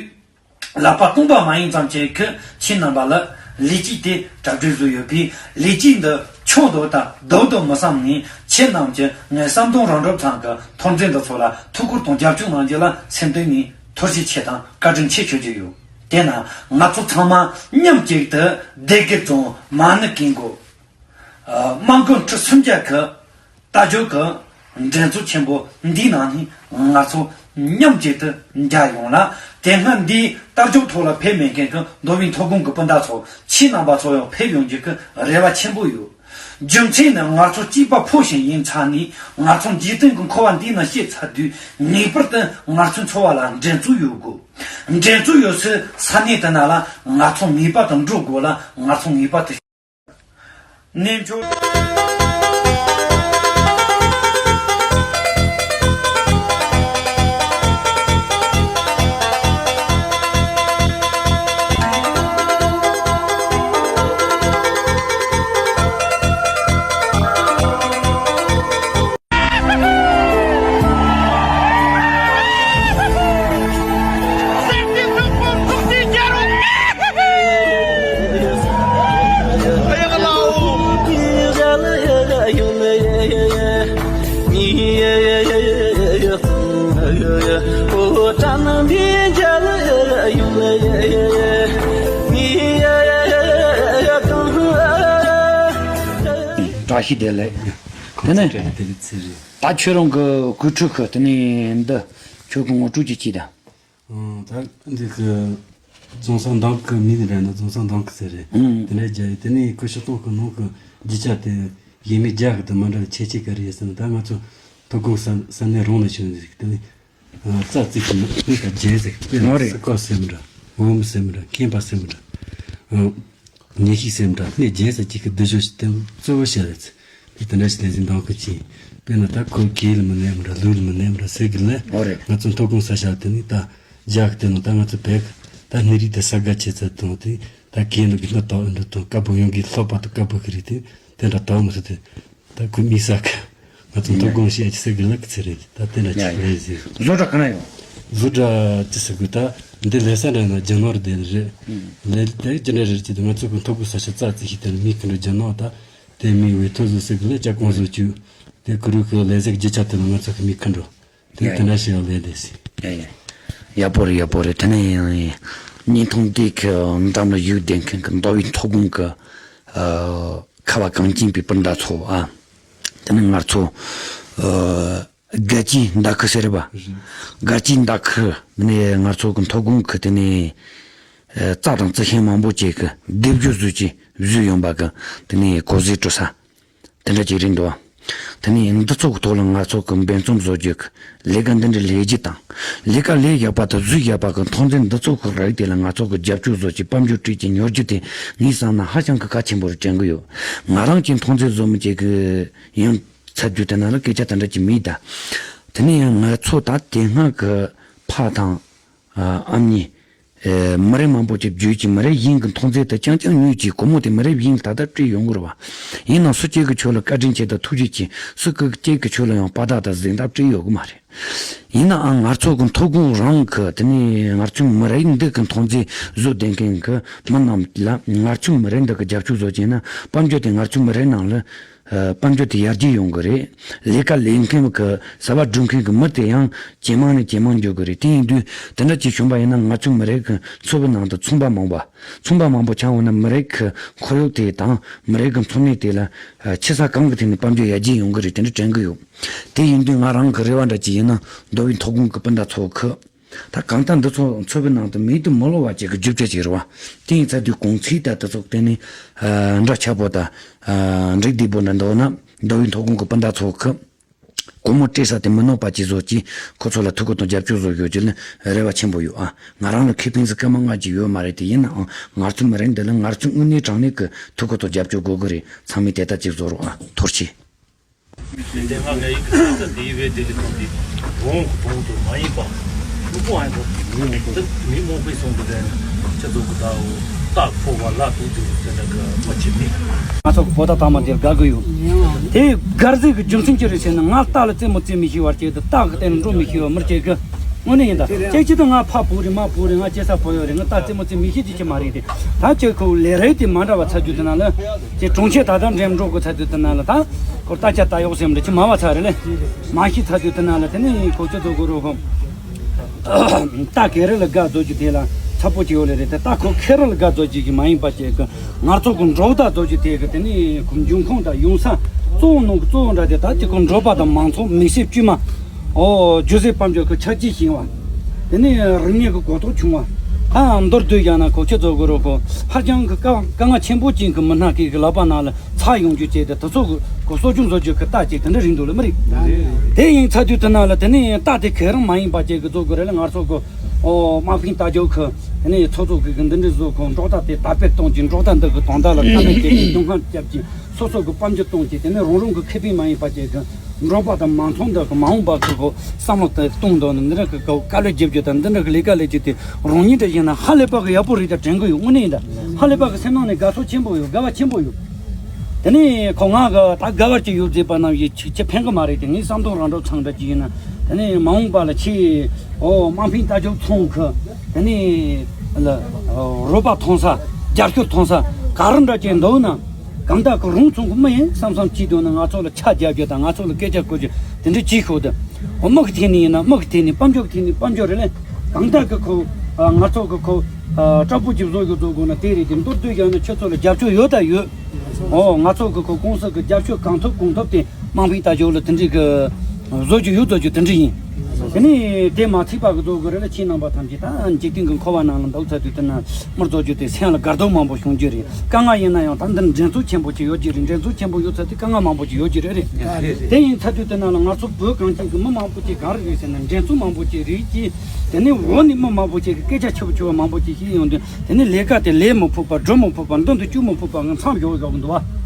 ལག་པ་སྟོང་པ་མ་ཡིན་ཙམ་ཞིག་གིས་ཁྱེད་རྣམ་པ་ལ་ལས་བྱེད་དེ་གྲ་སྒྲིག་བཟོས་ཡོད་པས། ལས་བྱེད་འདི་ཆུང་དུ་དང་རྡོག་ཏུ་མི་བསམ་ནས་ཁྱེད་རྣམས་ཀྱིས་ངའི་བསམ་གཏོང་རང་གྲུབ་ཚང་གི་ཐོན་རྫས་འདི་ཚོ་ལ་ཐུགས་ཁུར་དང་རྒྱབ་སྐྱོར་གནང་རྒྱུ་ལ་སེམས་གཏིང་ནས་ཐུགས་རྗེ་ཆེ་དང་བཀའ་དྲིན་ཆེ་ཞུ་རྒྱུ་ཡོད། དེས་ན་ང་ཚོ་ཚང་མ་མཉམ་གཅིག་ཏུ་སྡེ་དགེ་རྫོང་མ་ཎི་ཀིང་ཀོང་། ཨ། དམངས་ཀུན་ཁྲི་སུམ་བརྒྱ་གི་རྟ་རྒྱུག་གི་འགྲན་ཚོགས་ཆེན་པོ་འདིའི་ནང་ནས་ང་ཚོ་མཉམ་གཅིག་ཏུ་མཇལ་ཡོང་ལ། དེ་སྔ་འདིའི་རྟ་རྒྱུག་ཐོག་ལ་ཕེབས་མེད་མཁན་གྱི་མདོ་དབུས་མཐོ་སྒང་གི་སྤུན་ཟླ་ཚོ་ཁྱེད་རྣམ་པ་ཚོ་ཡང་ཕེབས་ཡོང་རྒྱུ་གི་རེ་བ་ཆེན་པོ་ཡོད། རྒྱུ་མཚན་ནི་ང་ཚོ་སྐྱེས་པ་ཕོ་ཞིག་ཡིན་ཚར་ནས་ང་ཚོ་འཇིག་རྟེན་གྱི་འཁོར་བ་འདིའི་ནང་སྐྱེས་ཚར་དུས་ངེས་པར་དུ་ང་ཚོའི་འཚོ་བ་ལ་འགྲན་རྩོད་ཡོད་དགོས། འགྲན་རྩོད་ཡོད་སའི་ས་གནས་དེ་ན་ལ་ང་ཚོ་ངེས་པར་དུ་འགྲོ་དགོས་ལ། ང་ཚོ་ངེས་པར་དུ། གནས་མཆོག་བཀྲ་ཤིས་བདེ་ལེགས། དེ་ནས་བཀྲ་ཤིས་བདེ་ལེགས་ཚེ་རིང་། ད་ཁྱོད་རང་གི་སྐུ་ཕྲུག་གི་དེ་ནས་འདི་ཁྱོད་ཀྱི་ངོ་སྤྲོད་ཅིག་བྱེད་དང་། ཨང་། ད་འདི་གི་རྫོང་སར་འདམ་གི་མིང་རེད་ན་རྫོང་སར་འདམ་གི་ཟེར་རེད། ཨང་། དེ་ནས་རྒྱ་ཡིག་དེ་ནས་ཁོ་ཤོག་སྟོང་གི་ནང་གི་རྒྱུ་ཆ་དེ་ཡིན་མིན་རྒྱ་གི་དེ་མ་འདྲ་བའི་ཁྱད་ཆོས་ག་རེ་ཡོད་ཟེར་ན། ད་ང་ཚོ་ཐོ་དགོང་ས་ས་གནས་རང་ལ་ཞོན་ཟིག་དེ་ནས་རྩ་རྩིག་གི་ནང་དཔེ་ཁ་རྒྱན་ཟིག་དཔེ་ལ་ངོ་རེད། སི་ཀ་ཟེར་མི་འདྲ། འོ་མི་ཟེར་མི་འདྲ། མཁན་པ་ཟེར་མི་འདྲ། ཨང་། ཉེ་ཤིག་སེམས་འདྲ་སྣེ་རྒྱན་ཟེར་གྱི་གི་སྡེ་ཤོག་ཞིག་དེ་གཙོ་བོ་བཤད་རེད། དེ་དེ་འདྲ་ཞིག་ལས་ཟིན་དང་གི་ཅི། དཔེར་ན་ད་ཁོ་གེ་ལ་མི་གནས་མི་འདྲ་ལུག་ལ་མི་གནས་མི་འདྲ་ཟེར་གི་ལས། ཨོ་རེད། ང་ཚོ་མཐོ་སྒང་ས་ཆ་དེ་ནི་ད་རྒྱ་གི་དེ་ནང་ད་ང་ཚོ་བས་ད་སྣེ་རིགས་དེ་ས་དགའ་ཆེ་ཚད་དང་དེ་ད་གེ་ལ་གི་སྣ་དག་འདྲ་དང་དཀར་པོ་ཡོང་གི་ལྷག་པ་དང་དཀར་པོ་གི་རིགས་དེ་དེ་འདྲ་དག་མི་ཟེར་དེ། ད་ཁོ་མི་ས་ཁ། ང་ཚོ་མཐོ་སྒང་ཞེས་ཀྱི་ས་གི་ལག་ཚེ་རེད། ད་དེ་འདྲ་ཡ་ཅིག་ཡ། རེད་ཟེར། བཟོ་གྲྭ་ག་ན་ཡོད། བཟོ་གྲྭ་ཅི་ཟེར་དགོས། ད་འདི་ལས་ས་འདྲ་ན་རྒྱ་ནག་རེད། དེ་རེད། ཨང་། ལས་དེ་ཅི་འདྲ་རེད་ཅེ་ད་ང་ཚོ་གི་མཐོ་སྒང་ས་ཆ་རྩ་རྩིག་ཤིག་དེ་ནི་མི་ཁ་འགྲོ་རྒྱ་ནག་ད་དེ་མི་འོས་ཐོ་བཟོ་ས་གི་ལས་ལྕགས་ཀོང་བཟོ་བཅུག་དེ་ཁུ་རུ་ཁུ་ལས་ས་གི་རྒྱུ་ཆ་དེ་ནི་ང་ཚོ་གི་མི་ཁ་འགྲོ། དེ་ཡ་དེ་འདྲ་ཞིག་ཡང་ལས་དེ་ཟེར། ཡ་ཡ། ཡག་པོ་རེད། ཡག་པོ་རེད། དེ་ནས་ཡང་བརྙན་ཐུང་དེ་གི་འགྲམ་ལ་ཡོད་བསྡད་མཁན་གི་མདོ་དབུས་མཐོ་སྒང་གི་ཨ། ཁ་བ་གངས་ཅན་པའི་སྤུན་ཟླ་ཚོ་ཨ། དེ་ནི་ང་ཚོ་ཨ། དགའ་སྐྱིད་མདའ་ཁུ་ཟེར་རེད་པ། རེད། དགའ་སྐྱིད་མདའ་ཁུ་ནས་ང་ཚོ་གི་མཐོ་སྒང་གི་དེ་ནས་ཨ། རྩྭ་དང་རྩི་ཤིང་མང་པོ་ཅིག་གི་སྡེབ་སྦྱོར་བཟོས་ཀྱི་བཟོས་ཡོང་པ་གི་དེ་ནས་གོ་ཟས་བཀྲུ་ས། དེ་འདྲ་ཅིག་རེད་འདུག་དེ་ནས་འདི་ཚོ་གི་ཐོག་ལ་ང་ཚོ་གི་འབད་བརྩོན་བཟོ་རྒྱུ་གི་ལས་ཀ་འདི་འདྲ་ལས་རྒྱུ་དང་། ལས་ཀ་ལས་ཡག་པ་དང་བཟོས་ཡག་པ་གི་མཐོང་ཚད་འདི་ཚོ་གི་རིགས་དེ་ལ་ང་ཚོ་གི་རྒྱབ་སྐྱོར་བཟོ་ཅིག་དཔལ་འབྱོར་སྤྲད་ཅིག་ཉོ་རྒྱུ་དེ་ངས་བསམ་ན་ཧ་ཅང་གི་གལ་ཆེན་པོ་རེད་དྲན་གི་ཡོད། ང་རང་གི་མཐོང་ཚད་བཟོ་མི་བྱེད་གི་ཡང་ཚ་རྒྱུ་དེ་ན་ལ་སྐད་ཆ་དེ་འདྲ་ཅིག་མེད་ད། དེ་ནས་ཡང་ང་ཚོ་ད་དེ་སྔ་གི་ཕ་དང་ཨ་ཨ་མྱེས། ཨེ། མི་རབས་མང་པོ་ཅིག་བརྒྱུད་ཀྱི་མི་རབས་གཞན་གྱི་མཐོང་ཚད་དེ་རྐྱང་རྐྱང་ཉོས་ཀྱི་སྒོར་མོ་དེ་མི་རབས་གཞན་ད་ལྟ་སྤྲད་ཡོང་གི་རེད་བ། ཡིན་ནའང་སུ་གཅིག་གི་ཆོས་ལ་བཀའ་དྲིན་ཆེ་དང་ཐུགས་རྗེ་ཆེ། སུ་གཅིག་གི་ཆོས་ལ་ཡང་དཔའ་རྟགས་དང་གཟེངས་རྟགས་སྤྲད་ཡོད་གི་མ་རེད། ཡིན་ནའང་ང་ཚོ་གི་མཐོ་སྒང་རང་གི་དེ་ནས་ང་ཚོའི་མི་རབས་འདི་གི་མཐོང་ཚད་བཟོ་བསྡད་མཁན་གི་མི་རྣམས་ལ་ང་ཚོའི་མི་རབས་འདི་གི་རྒྱབ་སྐྱོར་བཟོ་བྱས་ན་དཔལ་འབྱོར་དེ་ང་ཚོའི་མི་རབས་ནང་ལ། ཨ། དཔལ་འབྱོར་དེ་ཡར་རྒྱས་ཡོང་གི་རེད། ལས་ཀ་ལས་མཁན་གྱི་ཟ་བ་སྒྲུབ་མཁན་གྱི་མི་དེ་ཡང་ཇེ་མང་ནས་ཇེ་མང་འགྱོ་གི་རེད། དེ་ཡིན་དུས་དེ་འདྲ་ཅིག་བྱུང་པ་ཡིན་ན་ང་ཚོའི་མི་རིགས་ཀྱི་འཚོ་བའི་ནང་དུ་ཚོང་པ་མང་པ། ཚོང་པ་མང་པོ་ཆགས་འོང་ན་མི་རིགས་ཀྱི་ཁོར་ཡུག་དེ་དང་མི་རིགས་ཀྱི་འཚོ་གནས་དེ་ལ་ཨ། ཆེ་ས་གང་གི་ཐད་ནས་དཔལ་འབྱོར་ཡར་རྒྱས་ཡོང་གི་རེད། དེ་འདྲ་དྲན་གི་ཡོད། དེ་ཡིན་དུས་ང་རང་གི་རེ་བ་འདྲ་ཅིག་ཡིན་ན་མདོ་དབུས་མཐོ་སྒང་གི་སྤུན་ཟླ་ཚོ་གི་ད་གང་ལྟར་འདི་ཚོ་འཚོ་བའི་ནང་དུ་མེད་དུ་མི་རུང་བ་ཅིག་གི་རྒྱུ་ཆ་ཅིག་རེད་བ། དེ་ཡིན་ཚར་དུས་གོང་ཚད་ད་དེ་ཚོ་གཏན་ནས་ཨ། འདྲ་ཆགས་པོ་དང་། ཨ། འགྲིག་བདེ་པོ་འདྲ་འདུག་ན་མདོ་དབུས་མཐོ་སྒང་གི་སྤུན་ཟླ་ཚོ་གི་སྒོར་མོ་སྤྲད་ས་དེ་མི་ནོར་བ་ཅིག་བཟོ་ཅིག་ཁོ་ཚོ་ལ་ཐུགས་ཁུར་དང་རྒྱབ་སྐྱོར་བཟོ་དགོས་ཀྱི་ལ་རེ་བ་ཆེན་པོ་ཡོད་ཨ། ང་རང་ལ་ཁེ་ཕན་ཟེར་སྐར་མ་ལྔ་ཅིག་ཡོད་མ་རེད། དེ་ཡིན་ནའང་ང་ཚོའི་མི་རིགས་འདི་ལ་ང་ཚོའི་དངོས་གནས་དྲང་གནས་ཀྱི་ཐུགས་ཁུར་དང་རྒྱབ་སྐྱོར་དགོས་ཀྱི་རེད། ཚང་མས་དེ་ལྟར་ཅིག་བཟོ་རོགས་ཨ། ཐུགས་རྗེ་ཆེ། དེ་སྔ་ངའི་གི་ས་ཆ་འདིའི་བའི་དེ་ལས་ཐོན་ཏེ་བོང་གི་བོང་དུ་མ་ཡིན་པ། ལུག་པོ་ཨ་ཡིན་པ། མི་རྨོངས་པའི་གསུང་གི་རེད། ཁྱེད་ཚོ་གི་ད་འོ་སྟག་ཕོ་བ་ལ་དུག་དུ་དེ་འདྲ་གི་མ་བྱེད་མི། ང་ཚོ་གི་པོ་ཏ་ཐ་མ་དེར་དགའ་གི་ཡོད། དེ་དགའ་ཟིག་གི་རྒྱུ་མཚན་ཅི་རེད་ཟེར་ན་ང་སྟག་ལ་རྩེད་མོ་རྩེ་མི་ཤེས་པ་བྱས་ཏེ་སྟག་གི་སྟེང་ལ་འགྲོ་མི་ཤེས་པ་མི་རེད་ཀྱི། དངོས་གནས་ཡིན་ད། ཅེ་ཅི་ད་ང་ཕ་བུ་རེད་མ་བུ་རེད། ང་སྐྱེ་ས་བོད་ཡོད་རེད། ང་སྟག་རྩེད་མོ་རྩེ་མི་ཤེས་ཅི་ཅི་མ་རེད་དེ། ད་ཁྱེད་ཁོ་ལས་རིགས་དེ་མ་འདྲ་བ་ཚ་རྒྱུ་དེ་ན་ལ། དེ་གྲོང་ཁྱེར་ད་ལྟ་འགྲེམ་འགྲོ་དགོས་ཚ་དུས་དེ་ན་ལ་ད། ཁོ་ལྟ་ཆ་ལྟ་གཡོག་སེམས་ལ་ཅི་མ་བ་ཚ་རེད་ལེ། མ་ཤི་ཚ་དུས་དེ་ན་ལ་དེ་ནི་ཁོ་ཅི་ཚོ་གོ་རོ་ཁོ། ལྟ་གེ་རེ་ལ་དགའ་བཟོ་རྒྱུ་དེ་ལ་ཚ་པོ་ཅི་ཡོད་ལེ་རེད་དེ། ལྟ་ཁོ་ཁེ་རེ་ལ་དགའ་བཟོ་རྒྱུ་གི་མ་ཡིན་པ་ཅིག་གི་ང་ཚོ་གི་འབྲོག་ལྟ་བཟོ་རྒྱུ་དེ་གི་དེ་ནི་ཁོ་འབྱུང་ཁུངས་དང་ཡོང་ས་གཙོ་བོ་ནང་གི་གཙོ་བོ་འདྲ་དེ་ད་ཅི་ཁོ་འབྲོག་པ་དང་མང་ཚོགས་མི་སེར་དཀྱུས་མ། ཨོ། རྒྱུ་ཟས་དཔལ་འབྱོར་གྱི་ཆ་རྐྱེན་ཞན་བ། དེ་ནས་རིག་གནས་ཀྱི་གོ་རྟོགས་ཆུང་བ། ཨ། མདོར་བསྡུས་བཞག་ན་ཁོ་ཁྱེད་ཚོ་གི་རོ་ཁོ་ཧ་ཅང་གི་དཀའ་དཀའ་ངལ་ཆེན་པོ་ཅན་གྱི་མི་སྣ་གི་གི་ལག་པ་ནང་ལ་ཚར་ཡོང་རྒྱུ་བྱས་ཏེ་དེ་ཚོ་གི་གོ་གསོ་སྐྱོང་བཟོ་རྒྱུ་གི་རྟགས་ཅིག་དེ་འདྲ་རིག་འདུག་ལ་མི་རིག་དེ་ཡིན་ཚ་དུས་དེ་ནང་ལ་དེ་ནས་རྟགས་དེ་ག་རང་མ་ཡིན་པ་ཅིག་གི་བཟོ་དགོས་རེད་ལ་ང་ཚོ་གི་ཨོ་དམག་འཕེན་ལྟ་རྒྱུ་གི་དེ་ནས་ཚོགས་གཙོ་གི་གི་འདི་འདྲ་བཟོ་ཁོ་འབྲོག་ལྟ་དེ་དར་སྤེལ་གཏོང་རྒྱུ། འབྲོག་ལྟ་འདི་གི་དོན་དག་ལ་དཀའ་ལས་བརྒྱབ་ཀྱི་སྐྱོན་སྔོན་བརྒྱབ་ཀྱི་སོ་སོ་གི་དཔལ་འབྱོར་གཏོང་རྒྱུ། དེ་ནས་རང་རང་གི་ཁེ་ཕན་མ་ཡིན་པ་ཅིག་གི་འབྲོག་པ་དང་མང་ཚོགས་འདི་གི་མ་འོངས་པ་ཚོ་གི་བསམ་བློ་དེ་གཏོང་འདོད་ནི་འདི་འདྲ་གི་དཀའ་ལས་བརྒྱབ་རྒྱུ་དང་འདི་འདྲ་གི་ལས་ཀ་ལས་རྒྱུ་དེ་རང་ཉིད་འདྲ་ཡིན་ན་ཧ་ལས་པ་གི་ཡག་པོ་རེད་ད་དྲན་གི་ཡོད། དངོས་གནས་ཡིན་ད། ཧ་ལས་པ་གི་སེམས་ནང་ནས་དགའ་ཚོར་ཆེན་པོ་ཡོད། དགའ་བ་ཆེན་པོ་ཡོད། དེ་ནས་ཁོ་ང་གི་ད་དགའ་བ་ཅིག་ཡོད་ཟེར་པ་ནང་བཞིན་ཅི་ཅི་ཕན་གི་མ་རེད་དེ། ངའི་བསམ་དོན་རང་འགྲོ་ཚང་འདྲ་ཅིག་ཡིན་ན་དེ་ནས་མ་འོངས་པ་ལ་ཆེས་ཨོ་དམག་འཕེན་ལྟ་རྒྱུ་ཚོང་གི་དེ་ནས་ལ་རོགས་པ་མཐོང་ས་རྒྱབ་སྐྱོར་མཐོང་ས་ག་རེ་འདྲ་ཅིག་འདུག་ན། གང་ལྟར་ཁོ་རང་ཚོ་གི་མི་ཡིན་བསམ་བསམ་བྱེད་འདུག་ན་ང་ཚོ་ལ་ཆ་རྒྱག་རྒྱུ་དང་ང་ཚོ་ལ་སྐད་ཆ་གོ་རྒྱུ་དེ་འདྲ་བྱེད་ཤོག་དང་། འོ་མི་གི་ཐད་ནས་ཡིན་ན་མི་གི་ཐད་ནས་དཔལ་འབྱོར་གི་ཐད་ནས་དཔལ་འབྱོར་རེད་ལེ། གང་ལྟར་གི་ཁོ་ང་ཚོ་གི་ཁོ་སྐྲག་པོ་ཅིག་བཟོ་རྒྱུ་བཟོ་དགོས་ན་དེ་རེད་དེ། མདོར་བསྡུས་བཞག་ན་ཁྱོད་ཚོ་ལ་རྒྱབ་སྐྱོར་ཡོད་ད་ཡོད། ཨོ་ང་ཚོ་གི་ཁོ་ཀུང་སི་གི་རྒྱབ་སྐྱོར་གང་ཐུབ་གང་ཐུབ་དེ་དམངས་ཕན་ལྟ་རྒྱུ་ལ་དེ་འདྲའི་གི་བཟོ་རྒྱུ་ཡོད་བཟོ་རྒྱུ་དེ་འདྲ་ཡིན། དེ་ནས་དེ་མ་ཚད་པ་གི་བཟོ་གི་རེད་ལ། ཁྱེད་རྣམ་པ་ཐམས་ཅད་ད་འཇིག་རྟེན་གི་འཁོར་བ་ནང་ལ་འདུག་ཚར་དུས་དེ་ན་མི་བཟོ་རྒྱུ་དེ་སེམས་ལ་དགའ་སྡུག་མང་པོ་བྱུང་རྒྱུ་རེད། དཀའ་ངལ་ཡིན་ན་ཡང་ད་འདིར་འགྲན་རྩོད་ཆེན་པོ་ཅིག་ཡོད་རྒྱུ་རེད། འགྲན་རྩོད་ཆེན་པོ་ཡོད་ཚར་དུས་དཀའ་ངལ་མང་པོ་ཅིག་ཡོད་རྒྱུ་རེད་རེད། དེ་ཡིན་ཚར་དུས་དེ་ན་ལ་ང་ཚོ་བོད་གངས་ཅན་གི་མི་མང་པོ་ཅིག་ག་རེ་རེད་ཟེར་ན་འགྲན་རྩོད་མང་པོ་ཅིག་རེད་ཅེས། དེ་ནས་འོག་ནས་མི་མང་པོ་ཅིག་གི་སྐད་ཆ་ཆེ་བོ་ཆེ་བོ་མང་པོ་ཅིག་བཤད་ཡོང་དུས། དེ་ནས་ལས་ཀ་དེ་ལས་མི་ཕོད་པ། སྒྲུབ་མི་ཕོད་པ། མདུན་དུ་སྐྱོད་མི་ཕོད་པ་ངས་མཚམས་འཇོག་འཇོག་གི་འདུག་བ།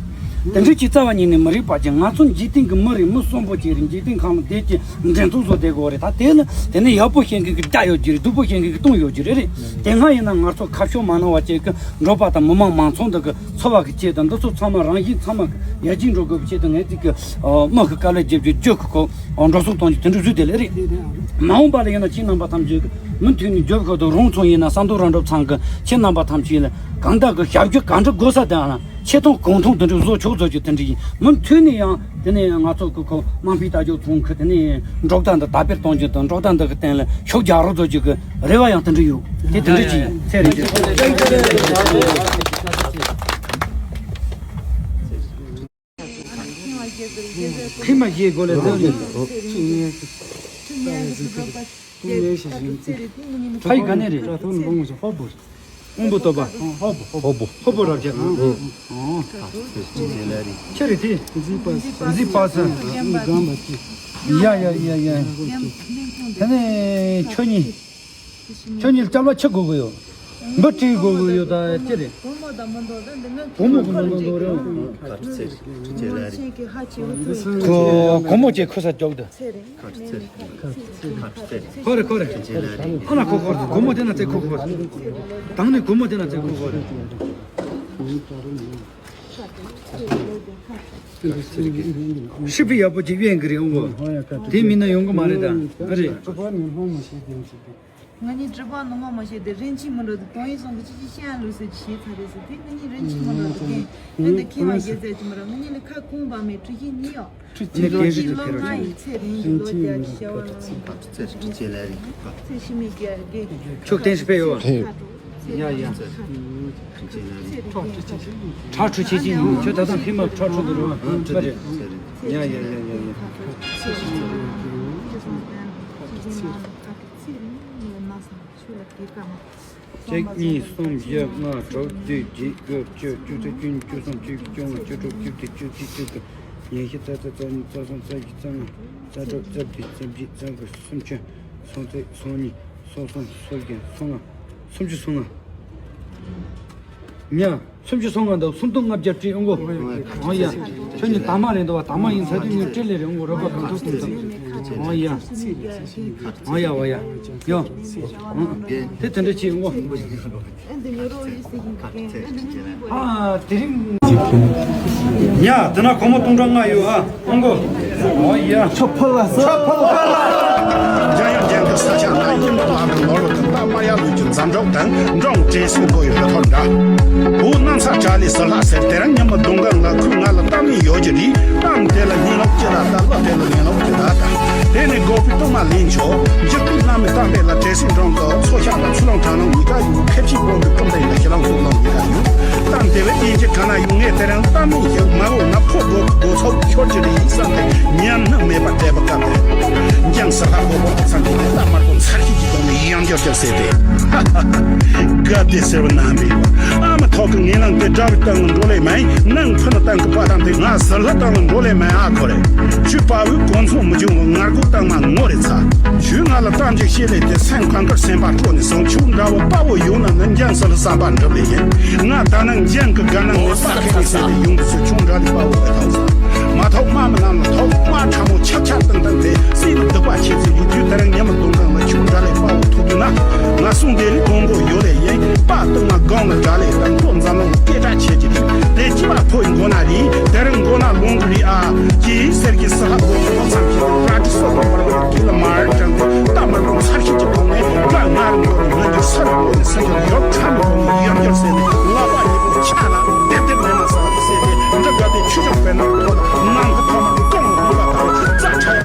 དེ་འདྲ་ཅིག་རྩ་བ་ཉིད་ནས་མི་རིགས་པ་ཅིག། ང་ཚོ་འཇིག་རྟེན་གྱི་མི་རེད། མི་གསོན་པོ་ཅིག་རེད། འཇིག་རྟེན་ཁམས་ལ་བསྡད་ཀྱི་འགྲན་རྩོད་བཟོ་བསྡད་དགོས་རེད། ད་དེ་ལ་དེ་ནས་ཡག་པོ་བཤད་མཁན་གྱི་རྒྱ་ཡོད་ཀྱི་རེད། སྡུག་པོ་བཤད་མཁན་གྱི་གཏོང་ཡོད་ཀྱི་རེད་རེད། དེ་སྔ་ཡིན་ན་ང་ཚོ་ཁ་ཕྱོགས་མ་ནོར་བ་ཅིག་གི་འབྲོག་པ་དང་མི་མང་མང་ཚོགས་འདི་གི་འཚོ་བ་གི་ཆེད་དུ། འདི་ཚོ་ཚང་མ་རང་བཞིན་ཚང་མ་ཡར་རྒྱས་འགྲོ་དགོས་པའི་ཆེད་དུ། ངས་ཅིག་གི་མི་གི་དཀའ་ལས་བརྒྱབ་རྒྱུ་བརྗོད་གི་གོ་འགྲོ་སོང་གཏོང་རྒྱུ་དེ་འདྲ་བཟོས་དེ་ལས་རེད། མ་འོངས་པ་ལ་ཡིན་ན་ཁྱེད་རྣམ་པ་ཐམས་ཅད་ཀྱི་མུ་མཐུད་ནས་རྒྱབ་སྐྱོར་དང་རོགས་ཚོང་ཡིན་ན། ས་མཐོ་ར་འབྲོག་ཚང་གི་ཁྱེད་རྣམ་པ་ཐམས་ཅད་ལ་གང་ལྟར་གི་ཞབས་ཞུ་གང་འདྲ་དགོས་ས་དེ་ལ་ཆེ་མཐོང་གང་ཐུབ་དེ་འདྲ་བཟོ་ཆོག་བཟོ་རྒྱུ་དེ་འདྲ་ཡིན། མུ་མཐུད་ནས་ཡང་དེ་ནས་ང་ཚོ་གི་ཁོ་དམངས་ཕན་ལྟ་རྒྱུ་ཚོང་གི་དེ་ནས་འབྲོག་སྒྲ་འདི་དར་སྤེལ་གཏོང་རྒྱུ་དང་། འབྲོག་སྒྲ་འདི་གི་སྟེང་ལ་ཤུགས་རྒྱག་རོགས་བཟོ་རྒྱུ་གི་རེ་བ་ཡང་དེ་འདྲ་ཡོད། དེ་དེ་འདྲ་ཅིག་ཡིན། ཚེ་རིང་ཆེ། ཁྱིམ་མ་བཞེས་དགོས་ལས་བསྡད་ནས། ཕ་ཡི་ག་ནས་རེད། དབང་པོ་སྟོབས་པ། ཧོ་བོ། ཧོ་བོ་རབ་རྒྱས་དང་། ཁྱེད་རེད་དེ། གཟི་པ་ས། ཡ་ཡ་ཡ་ཡ། དེ་ནས་ཁྱོད་གཉིས། ཁྱོད་གཉིས་སྐྱབས་ལ་ཆི་དགོས་གི་ཡོད། འབུ་བྲིས་དགོས་གི་ཡོད། ད་ཅི་རེད། སྒོར་མོ་དང་མི་འདུག་ད་འདི་ནི། སྒོར་མོ་གི་མི་འདུག་འདུག་རེད། ཁ་ཆེ་ཆེ་ལ་རེད། ཁོ་སྒོར་མོ་ཅིག་ཁུར་ས་རྒྱོབ་དུ། ཁ་ཆེ་ཁ་ཆེ། ཁོ་རེ་ཁོ་རེ། ཆེ་ལ་རེད། ཁོ་ན་ཁོ་ཁོ་རེ། སྒོར་མོ་དེ་ན་ཚེ་ཁོ་ཁོ་རེ། དང་ནི་སྒོར་མོ་དེ་ན་ཚེ་ཁོ་ཁོ་རེ། ཤི་བི་ཡག་པོ་ཅིག་དབེན་གི་རེད་འོ། དེ་མིན་ན་ཡོང་གི་མ་རེད་ད། ཨ་རེད། ང་གཉིས་གྲུ་པ་ནང་ང་མ་ཤེས་དེ་རིན་ཆེན་མི་འདུག་ང་གཉིས་གྲུ་པ་ནང་ང་མ་ཤེས་དེ་རིན་ཆེན་མི་འདུག་དེ་དོན་ཡིན་སོང་གི་ཅི་ཅི་ཤེས་ཡ་ལུས་ཟེར་ཅི་ཤེས་ཚར་རེད་ཟེར། དེ་ང་གཉིས་རིན་ཆེན་མི་འདུག་དེ་ཁེ་ཨེ་འདི་ཁེ་མ་ཤེས་ཟེར་གྱི་མི་རེད། ང་གཉིས་ལ་ཁ་ཁུང་བ་མེད། གྲུ་བཞི་གཉིས་ཡོད། ཁྲི་ཆེན་ལོ་ལྔ་ཡི་ཚེ་རིང་གི་ལོ་བརྒྱ་ཤ་བ་ལ་ཚེ་ཁྲི་ཆེན་ལ་རིང་ཚེ་ཤི་མི་རྒྱ་རྒྱ། ཁྲག་ཁྲུ་ཆེ་ཆེ་ཡིན། ཁྱོད་ད་ལྟ་ཧྥི་མ་ཁྲག་ཁྲུ་འདི་རུ་བ་རེད། ཡ་ཡ་ཡ་ཡ་ཡ། གཅིག་གཉིས་གསུམ་བཞི་ལྔ་དྲུག་བདུན་བརྒྱད་དགུ་བཅུ་བཅུ་གཅིག་བཅུ་གཉིས་བཅུ་གསུམ་བཅུ་བཞི་བཅུ་ལྔ་བཅུ་དྲུག་བཅུ་བདུན་བཅུ་བརྒྱད་བཅུ་དགུ། ཉི་ཤུ་རྩ་རྩ་རྩ་གཉིས་རྩ་གསུམ་རྩ་བཞི་རྩ་ལྔ་རྩ་དྲུག་རྩ་བདུན་རྩ་བརྒྱད་རྩ་དགུ་སུམ་ཅུ། སུམ་ཅུ་སོ་གཉིས་སོ་གསུམ་སོ་བརྒྱད་སོ་ལྔ། སུམ་ཅུ་སོ་ལྔ། ཉ། སུམ་ཅུ་སོ་ལྔ་འདུག་སུམ་སྟོང་ལྔ་བརྒྱ་བྲིས་ཨང་གོ། ཨང་ཡ། ཁྱོད་ནི་དར་དམར་རེད་འདུག་བ། དར་དམར་ཡིན་ཚ་དུས་ངས་སྤྲེལ་ལས་རེད་ཨང་གོ། རོགས་པ་གང་ཐུབ་གང་ཐུབ། ཨང་ཡ། ཨང་ཡ་བ་ཡ། ཡོ། དེ་དེ་འདྲ་བྱེད་ཨང་གོ། ཨ་དེ་རིང་། ཉ། དེ་ན་སྒོར་མོ་སྟོང་ཕྲག་ལྔ་ཡོད་ཨ། ཨང་གོ། ཨོ་ཡ། ཆོ་ཕོ་ལ་སོ། ཆོ་ཕོ་ལ། འཇམ་དབྱངས་ཅན་གྱི་ས་ཆ་ན་ཡིན་པ་ལ་དང་ནོར་བུ་དང་། རྟ་དམར་ཡག་ལུས་ཀྱི་འཛམ་གྲོགས་དང་། འབྲོང་བྲེ་སེང་མགོ་ཡི་རི་ཐོར་འདྲ། བོད་གནམ་ས་བྲག་ལས་ཟུར་ལྷག་ཟེར། དེ་རིང་ཉི་མ་གདོང་གང་ལ་ཁོས་ང་ལ་གཏམ་གླེང་ཡོད་ཀྱི་རེད། གཏམ་དེ་ལ་ཉན་ལོག་ཅི་ལ་ད། གླུ་དེ་ལ་ཉན་ལོག་ཅི་ལ་ད། དེ་ནས་དགོས་པའི་གཏོར་མ་ལེན་ཆོག་འཇིག་རྟེན་བླ་མའི་གཏམ་དཔེ་ལ། བྲེ་སེང་འབྲོང་གི་ཚོ་ཤ་ལ། ཚུར་ལོང་དྲང་ལོང་གཉིས་ཀ་ཡོད། ཁེབས་ཤིག་སྒོ་གི་ཁྲོམ་དེ་ཡིན་ལ། ཤི་ལང་ཚུར་ལོང་གཉིས་ཀ་ཡོད། གཏམ་དེ་བས་དབྱིན་ཇི་ག་ན་ཡོད། ངས་དེ་རིང་གཏམ་གླེང་ཞིག་མ་འོ་ན་ཕོ་རྡོ་གི་རྡོ་ཚོགས་ཤོར་གྱི་རེད་བསམ་སྟེ་ཉམས་སྣང་མེད་པར་བསྡད་པ་སྐབས་དེར། འཇང་ཟུར་ལྷག་མགོ་པོ་ཚང་གི་དེ་རྟ་དམར་པོ་འཚར་ཤིག་གི་སྒོ་ནས་ཡང་བསྐྱར་བསྐྱར་ཟེར་ཏེ། དགའ་བདེ་ཟེར་བ་ནམ་མེད་པ། ཨ་མ་ཐོག་གི་ངན་ལང་དེ་དགྲ་བོའི་སྟེང་ལ་འགྲོ་ལེ་མ་ཡིན། ནང་ཕུ་ནུ་སྟེང་གི་དཔའ་ཐང་དེ་ང་ཟུར་ལྷག་སྟེང་ལ་འགྲོ་ལེ་མ་ཡིན། ཨ་ཁོ་རེ། ཁྱོད་དཔའ་བོའི་གོ་མཚོན་མི་འབྱུང་བ། ངར་སྒོ་སྟེང་མ་ངོ་རེ་ཚ། ཁྱོད་ང་ལ་གཏམ་ཅིག་བཤད་ལེ་དེ་སེམས་གང་དཀར་སེམས་པ་སྤྲོ་ནས་སོང་། ཁྱོད་འདྲ་བོ་དཔའ་བོ་ཡོང་ན་ནི་འཇང་ཟུར་ལྷག་བསམ་པ་འགྲུབ་ལེ་ཡིན། ང་ད་ནངས་འཇང་གི་དགའ་སྣང་ནས་དཔའ་ཁེ་ནས་ཟེར་ཏེ་ཡོང་དུས་ཚོད་ཁྱོད་འདྲ་ལས་དཔའ་བོ་ག་ཐང་ཟ། མ་ཐོག་དམག་མི་རྣམས་ལ་ཐོག་དམག་ཕྲ་མོ་ཆག་ཆག་བཏང་བཏང་སྟེ་སྲིད་ལ་སྡུག་པ་ཆེ་ཚེ་ཡོད་དུས། དེ་རིང་ཉི་མ་གདོང་གང་ལ་ཁྱོད་འདྲ་ལས་དཔའ་བོ་ཐུག་དུས་ན། ང་སྲུང་སྡེ་ལས་མཐོན་པོ་ཡོད་ལེ་ཡིན། དཔའ་གཏུམ་མ་སྒང་ལ་དགའ་ལེ་དང་། མཐོ་འཛམ་གླིང་སྐད་གྲགས་ཆེ་གི་རེད། དེ་སྐྱིད་པ་ཕོ་ཡི་མགོ་ན་རེད། དེ་རིང་མགོ་ན་ལོང་གི་རེད་ཨ། ཀྱེ་ཟེར་གྱི་ཟུར་ལྷག་མགོ་ལོག་མཚམས་ཀྱི་ར་ཏི་སོ་པ་པར་བར་གྱི་ལ་མར།